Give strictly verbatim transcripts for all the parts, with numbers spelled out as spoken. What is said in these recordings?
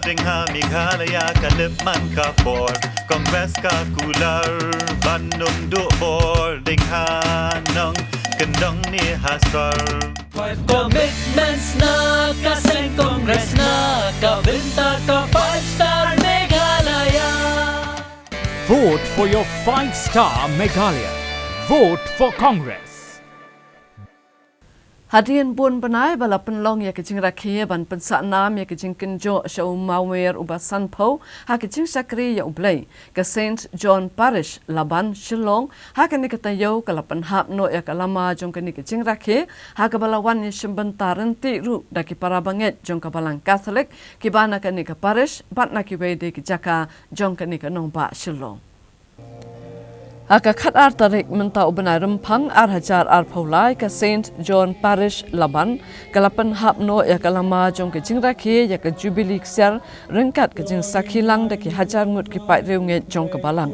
Ding ha Meghalaya ka lip man ka por, Congress ka kular ban ym duh bor, ding ha nongkyndong ne ha sor. Five commitments na ka seng Congress na ka bynta ka five star Meghalaya. Vote for your five star Meghalaya. Vote for Congress. Hadien bun bnai ba la pynlong ïa ka jingrakhe ban pynsah nam ïa ka jingkynjoh sha u mawer uba sanphew ha ka jingshakri ïa U Blei, ka Saint John Parish, Laban, Shillong, ha kane ka taïew ka la pynhap noh ïa ka lama jong kane ka jingrakhe, ha kaba la wan ïashim bynta ryntih ruh da ki para bangeit jong ka Balang Katholik kiba na kane ka parish bad na kiwei de ki jaka jong kane ka nongbah Shillong. Ha ka khatar tarik mynta u bnai Rymphang ar hajar arphew lai, ka Saint John Parish, Laban, ka la pynhap noh ïa ka lama jong ka jingrakhe ïa ka Jubilee Ksiar ryngkat ka jingsakhi lang da ki hajar ngut ki paidriewngeit jong ka Balang.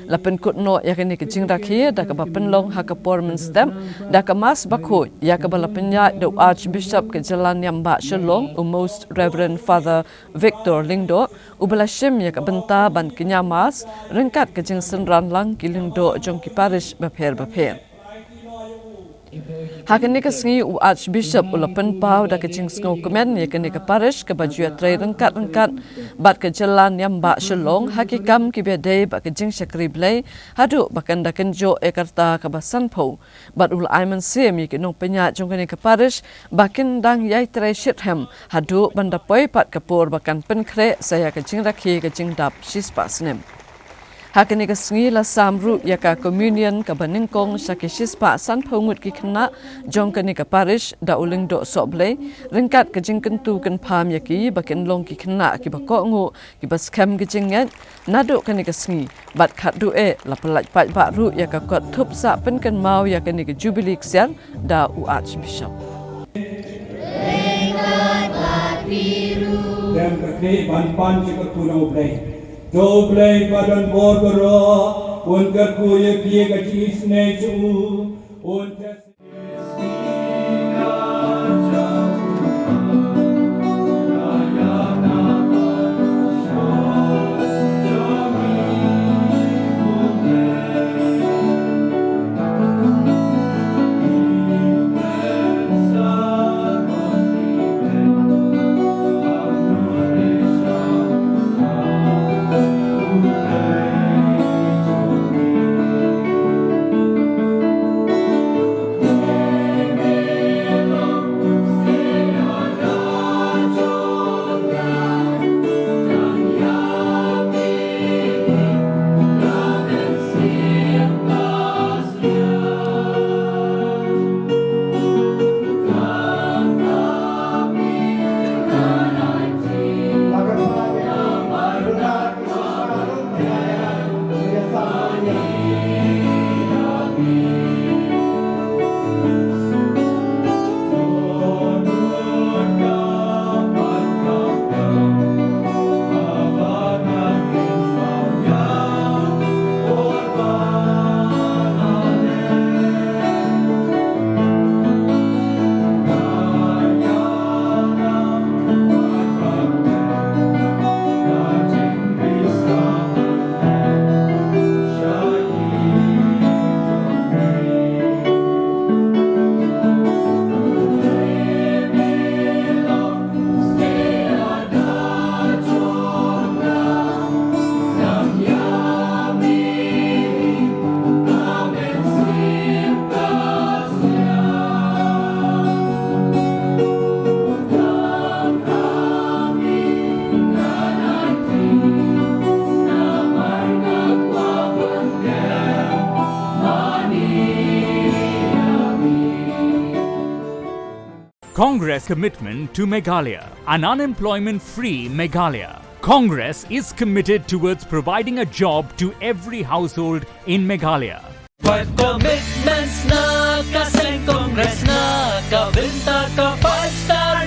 La pynkut noh ïa kane ka jingrakhe da kaba pynlong ha ka por mynstep da ka Mass bakhuid, ïa kaba la pynïaid da u Archbishop ka jylla Niam Bah Shillong, u Most Reverend Father Victor Lyngdoh, uba la shim ïa ka bynta ban kñia Mass ryngkat ka jingsynran lang ki lyngdoh jong ki parish bapher bapher. Ha kane ka sngi u Archbishop u la pynpaw da ka jingsngewkmen ïa kane ka parish kaba ju ïatrei ryngkat ryngkat bad ka jylla Niam Bah Shillong ha ki kam kiba dei bad ka jingshakri Blei, haduh ba kan da kynjoh ïa ka rta kaba sanphew. Bad u la ai mynsiem ïa ki nongpynïaid jong kane ka parish ba kin dang ïai trei shitrhem haduh ban da poi pat ka por ba kan pynkhreh sa ïa ka jingrakhe ka jingdap shispah snem. Ha kane ka sngi la sam ruh ïa ka communion kaba nyngkong sha ki shispah sanphew ngut ki khynnah jong kane ka parish da u Lyngdoh Sohblei, ryngkat ka jingkyntu kynpham ïa ki ba kin long ki khynnah kiba kohnguh, kiba skhem ki jingngeit naduh kane ka sngi, bad khatduh eh la pyllait paidbah ruh ïa ka kot thup sah pynkynmaw ïa kane ka Jubilee Ksiar da u Archbishop. Dem ka khlieh ban pan sha ka kyrteng U Blei. To U Blei ba don bor baroh un kyrkhu ïa phi ka jingisynei jong u, un test Congress commitment to Meghalaya, an unemployment-free Meghalaya. Congress is committed towards providing a job to every household in Meghalaya. Five commitments na ka seng Congress na ka bynta ka five star